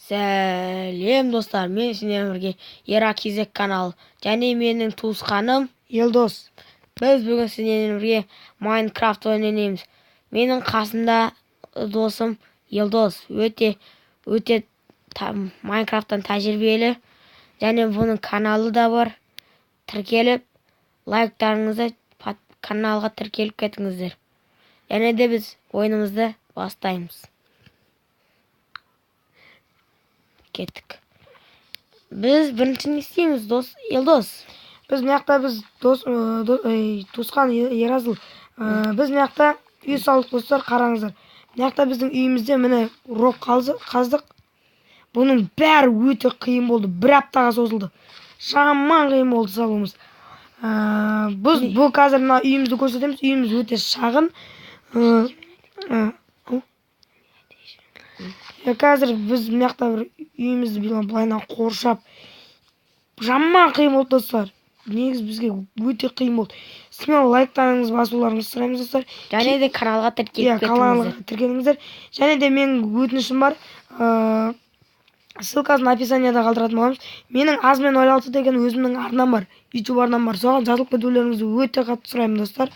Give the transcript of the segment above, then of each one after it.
Сәлем, достар! Мен сіздермен бірге Еракизек каналы және менің туысқаным Елдос. Біз бүгін сіздермен бірге Майнкрафт ойнаймыз. Менің қасымда досым Елдос, өте өте Майнкрафттан тәжірибелі және бұның каналы да бар. Тіркеліп, лайктарыңызды, каналға тіркеліп кетіңіздер. Және де біз ойынымызды бастаймыз. Кеттік. Біз бірінші не істейміз, дос Елдос? Біз мына жақта, біз дос, туысқан Еразыл. Біз мына жақта үй салдық, достар, қараңыздар. Мына жақта біздің үйімізде, міне, ров қаздық. Бұның бәрі өте қиын болды. Бір аптаға созылды. Жаман қиын болды салуымыз. Біз бұл қазір мына үйімізді көрсетеміз. Үйіміз өте шағын. Ау. Қазір біз мына жақта бір үйімізді былайынан қоршап, жаман қиын болды, достар. Негізі бізге өте қиын болды. Смело лайктарыңызды басуларыңызды сұраймыз, достар. Және де каналға тіркеліп Иә, каналға кетіңіздер. тіркеліңіздер. Және де менің өтінішім бар. Ссылкасын описанияда қалдыратын боламыз. Менің Азмен 06 деген өзімнің арнам бар. YouTube арнам бар. Соған жазылып кетулеріңізді өте қатты сұраймын, достар.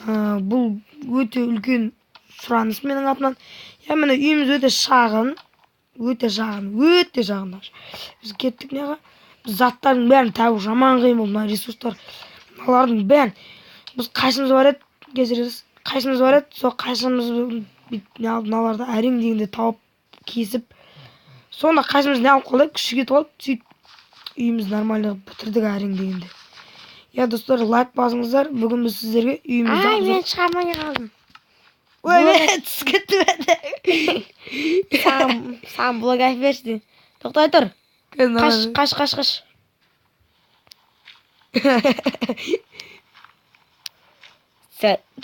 Бұл өте үлкен сұраныс менің атымнан. Иә, міне, үйіміз өте шағын. Өте шағын, өте шағын даже. Біз кеттік неға? Біз заттардың бәрін табу жаман қиын болды. Мына ресурстар, мыналардың бәрін. Біз қайсымыз бар еді, кешіріңіз, қайсымыз бар еді, сол қайсымыз бүйтіп мыналарды әрең дегенде тауып, кесіп, сонда қайсымыз не алып қалды, күші кетіп қалды, сөйтіп үйімізді нормально бітірдік әрең дегенде. Иә, достар, лайк басыңыздар. Бүгін біз сіздерге үйімізді Ай, мен шыға алмай қалдым. Ой, мен түсіп кеттім енді. Саған блок айтып берші. Тоқтай тұр. Қаш, қаш, қаш, қаш.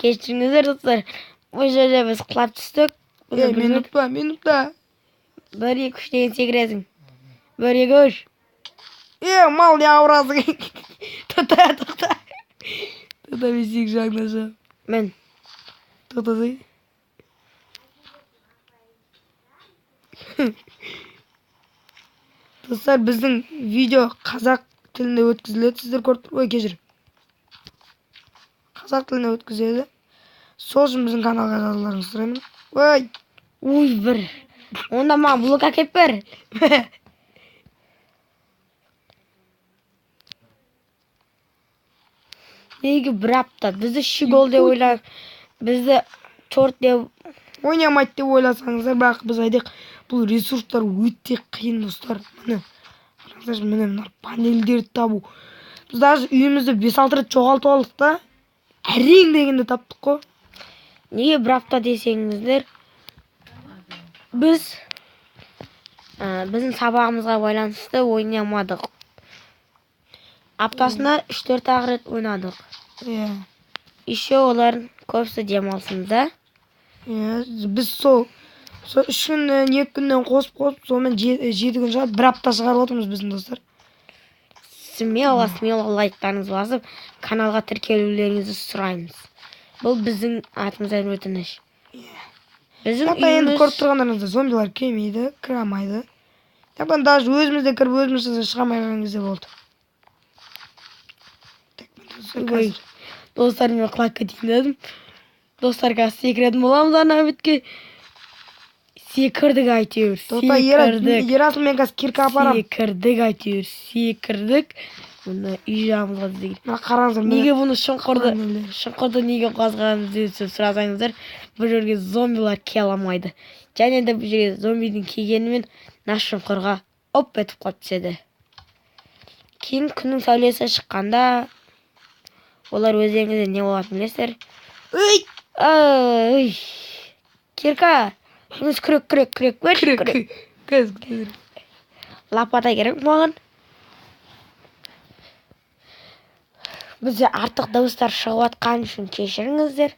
Кешіріңіздер, достар. Бұл жерде біз құлап түстік. Бұны Ей, мен білмедік. ұтпа, мен ұтпа. Бір, екі, үш деген секіресің. Бір, екі, үш. Е, мал, не ауырасың? Тоқта, тоқта. Тоқта, мен сенің жағыңнан шығамын. Мін. Тоқтасай. Достар, біздің видео қазақ тілінде өткізіледі. Сіздер көріп тұр. Ой, кешір. Қазақ тілінде өткізеді. Сол үшін біздің каналға жазылуларыңызды сұраймын. Ой. Уй, бір. Онда маған блок әкеліп бер. Неге бір апта? Бізді щегол деп ойлап, бізді черт деп Ойнамайды деп ойласаңыздар, бірақ біз айтайық, бұл ресурстар өте қиын, достар. Міне, қараңыздаршы, міне, мына панельдерді табу. Біз даже үйімізді 5-6 рет жоғалтып алдық та, әрең дегенде таптық қой. Неге бір апта десеңіздер, біз біздің сабағымызға байланысты ойнамадық. Аптасына 3-4 ақ рет ойнадық. Иә. Еще олардың көбісі демалысында. Иә, біз сол 3 күннен, 2 күннен қосып қосып, сонымен 7 күн шығады, бір апта шығарып отырмыз біздің достар. Смело, смело лайктарыңызды басып, каналға тіркелулеріңізді сұраймыз. Бұл біздің атымыздан өтініш. Біздің Жалпы енді үйіміз көріп тұрғандарыңыздай, зомбилар келмейді, кіре алмайды. Жалпы даже өзіміз де кіріп, өзіміз де шыға алмай қалған кезде болды. Так, міне, достар, Ой, қазір. достар, мен құлап кетейін дедім. Достар, қазір секіретін боламыз ана бетке. Секірдік әйтеуір, Тоқта, секірдік. Ерасыл, мен қазір кирка апарамын. Секірдік әйтеуір, секірдік. Мына үй жағымызға деген. Мына қараңыздар, міне. Неге бұны Панельдер. шұңқырды неге қазғанымызды деп сұрасаңыздар, бұл жерге зомбилар келе алмайды. Және де бұл жерге зомбидің келгенімен мына шұңқырға оп етіп құлап түседі. Кейін күннің сәулесі шыққанда олар өздеріңізде не болатынын білесіздер. Ой! Ой! Кирка! Жұмыс, күрек, күрек, күрек, күрек, күрек. Қазір, қазір. Лопата керек маған. Бізде артық дауыстар шығып жатқан үшін кешіріңіздер.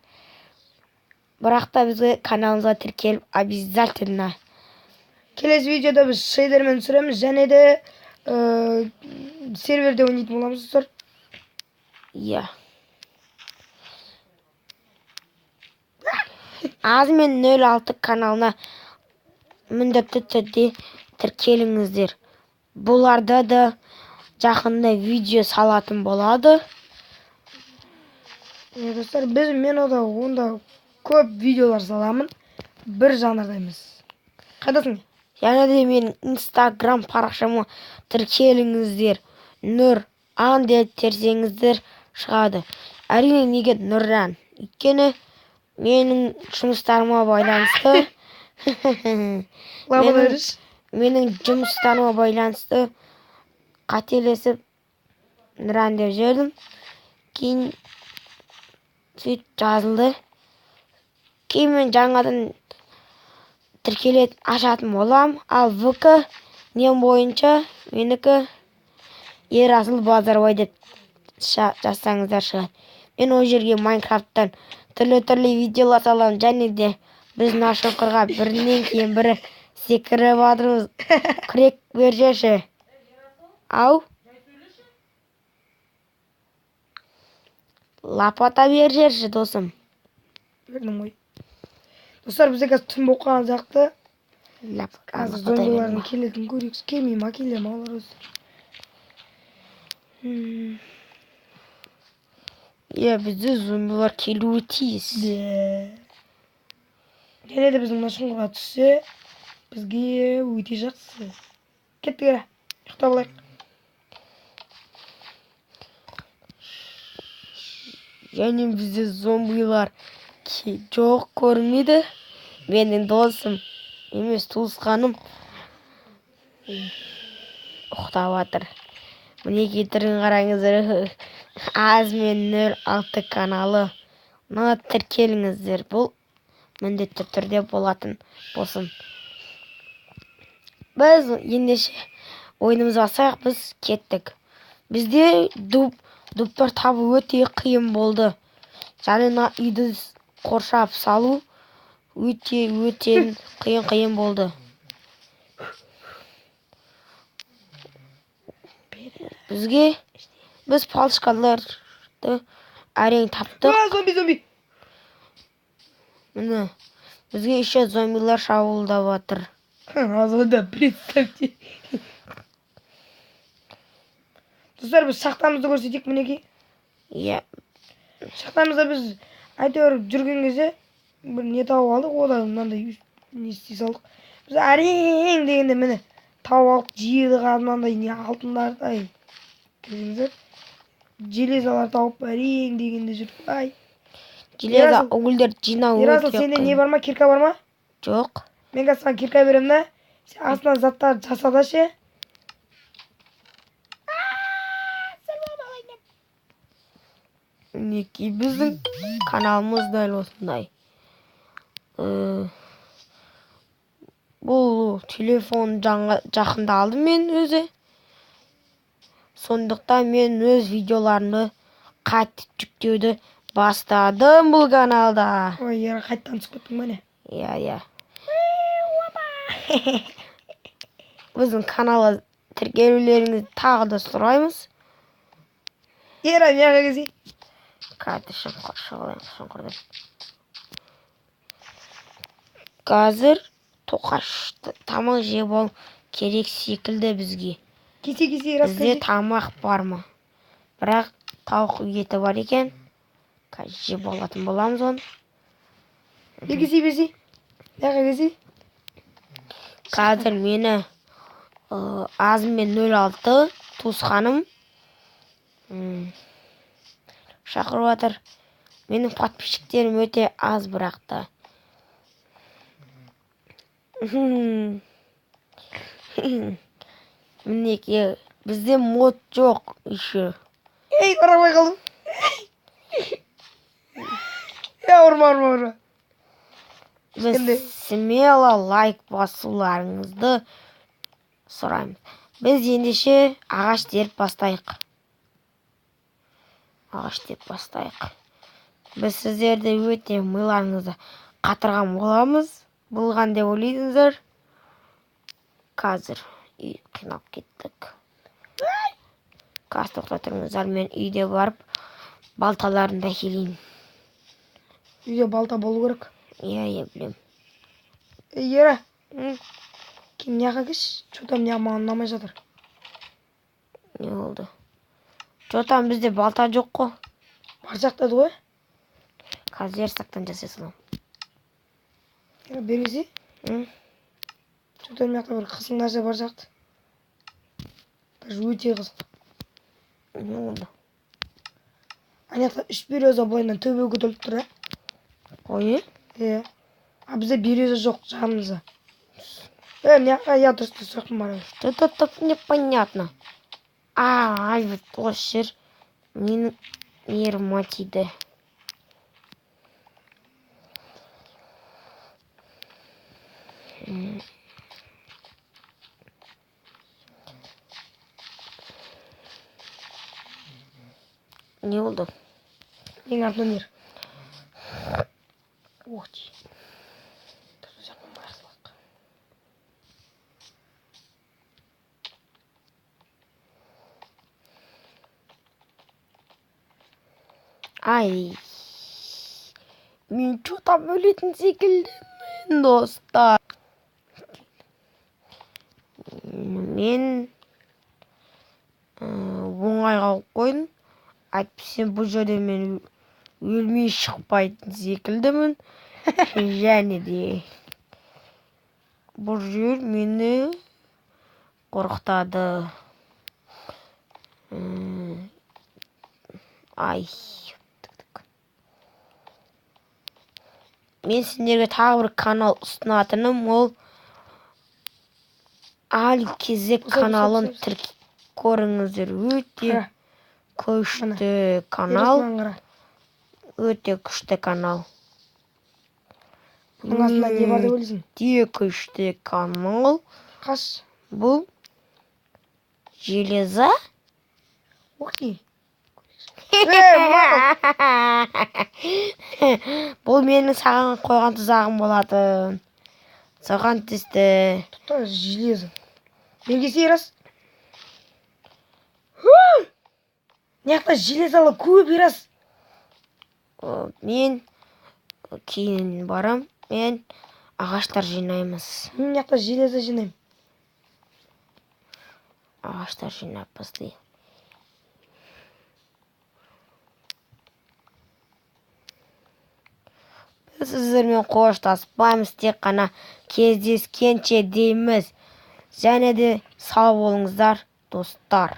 Бірақ та бізге каналымызға тіркеліп обязательно. Келесі видеода біз шейдермен түсіреміз және де серверде ойнайтын боламыз, достар. Иә. Азмен 06 каналына міндетті түрде тіркеліңіздер. Бұларда да жақында видео салатын болады. Иә, достар, мен онда көп видеолар саламын. Бір жанрда емес. Қайдасың? Және де менің Инстаграм парақшама тіркеліңіздер. Нұран деп терсеңіздер шығады. Әрине, неге Нұран? Өйткені менің жұмыстарыма байланысты Лава беріш. менің жұмыстарыма байланысты қателесіп Нұран деп жібердім. Кейін сөйтіп жазылды. Кейін мен жаңадан тіркелет ашатын болам. Ал ВК нем бойынша менікі Ерасыл Базарбай деп жазсаңыздар шығады. Мен ол жерге Майнкрафттан түрлі-түрлі видеолар саламын. Және де біз мына шұңқырға бірінен кейін бірі секіріп жатырмыз. Күрек бер. Ау? Лопата бер жерші, досым. Бердім ғой. Достар, бізде қазір түн болып қалған сияқты. Қазір Лопата зомбилардың берме. келетінін көрейік. Келмей ма, келе ма олар өзі? Иә, бізде зомбилар келуі тиіс. Де. Және де біздің мына шұңқырға түссе, бізге өте жақсы. Кеттік, ера. Ұйықтап алайық. Және бізде зомбилар жоқ көрінбейді. Менің досым емес, туысқаным ұйықтап жатыр. Мінекей, түрін қараңыздар. Азмен 06 каналы. Мына тіркеліңіздер. Бұл міндетті түрде болатын болсын. Біз ендеше ойынымызды бастайық, біз кеттік. Бізде дубтар табу өте қиын болды. Және мына үйді қоршап салу өте өте қиын болды. Біз палочкаларды әрең таптық. А, зомби, зомби. Міне, бізге еще зомбилар шабуылдап жатыр. Азада, представьте. Достар, біз шахтамызды көрсетейік, мінекей. Иә. Шахтамызда біз әйтеуір жүрген кезде бір не тауып алдық, о да мынандай не істей салдық. Біз әрең дегенде міне тауып алдық, жиді мынандай не алтындарды, ай. Көрдіңіздер? Железалар тауып әрең дегенде жүрдік. Ай. Железа, угольдер жинау Ерасыл, өте сенде не қиын. бар ма? Кирка бар ма? Жоқ. Мен қазір саған кирка беремін да. Сен астынан заттар жаса да ше. Мінекей, біздің каналымыз дәл осындай. Бұл телефон жақында алдым мен өзі. Сондықтан мен өз видеоларымды қатты жүктеуді бастадым бұл каналда. Ой, ера, қайтадан түсіп кеттің ба не? Иә, иә. Біздің каналға тіркелулеріңізді тағы да сұраймыз. Ера, мияға келсей. Қазір шұңқыр шығайық, шұңқыр деп. Қазір тоқаш тамақ жеп алу керек секілді бізге. Кесе, кесе, Ерасыл, Бізде кесе. тамақ бар ма? Бірақ тауық еті бар екен. Қазір жеп алатын боламыз оны. Бер кесе, берсей. Мияға келсей. Қазір мені Азымен 06 туысқаным шақырып жатыр. Менің подписчиктерім өте аз бірақ та. Мінекей, бізде мод жоқ еще. Ей, ұра алмай қалдым. Е, ұрма, ұрма, ұрма. Біз Енді- смело лайк басуларыңызды сұраймыз. Біз ендеше ағаш теріп бастайық. Ағаш теріп бастайық. Біз сіздерді өте миларыңызды қатырған боламыз. Болған деп ойлайсыздар. Қазір үй қинап кеттік. Қазір тоқта тұрыңыздар, мен үйде барып балталарымды әкелейін. Үйде балта болу керек. Иә, иә, білем. Ей, Ера, Кейін мына жаққа келші. Че-то мына маған ұнамай жатыр. Не болды? Че там, бізде балта жоқ қой. Бар сияқты еді ғой. Қазір верстактан жасай саламын. Е, бері келсе. М? Че-то мына жақта бір қызыл нәрсе бар сияқты. Даже өте қызыл. Не болды? Ана жақта үш береза былайынан төбеге көтеріліп тұр, ә? Қой. Иә. А бізде береза жоқ жанымызда. Е, мына жаққа, иә, дұрыс, дұрыс, соқтым бара. Что-то так непонятно. А, ай, вот осы жер менің нервыма тиді. Не болды? Ең артынан ер. Ух ты. Дұрыс жақпен бара салайық. Ай. Мен че там өлетін секілдімін, достар. Мен оңайға қойып қойдым. Әйтпесе бұл жерде мен өлмей шықпайтын секілдімін. Және де бұл жер мені қорқытады. Ай. Тік-тік. Мен сендерге тағы бір канал ұсынатыным, ол Али Кезек Ұзақ, ұзақ, каналын ұзақ. тіркеп көріңіздер. Өте Қара. күшті канал. Мынаны қара. Өте күшті канал. Бұның астында не бар деп ойлайсың? Өте күшті канал. Қаш. Бұл железа. Ух ты. Бұл менің саған қойған тұзағым болатын. Соған түсті. Тоқта, железо. Бері келсе, рас. Мына жақта железалы көп, рас. Мен кейін барам. Мен ағаштар жинаймыз. Мен мына жақта железо жинаймын. Ағаштар жинап бастайық. Біз сіздермен қоштаспаймыз, тек қана кездескенше дейміз. Және де сау болыңыздар, достар.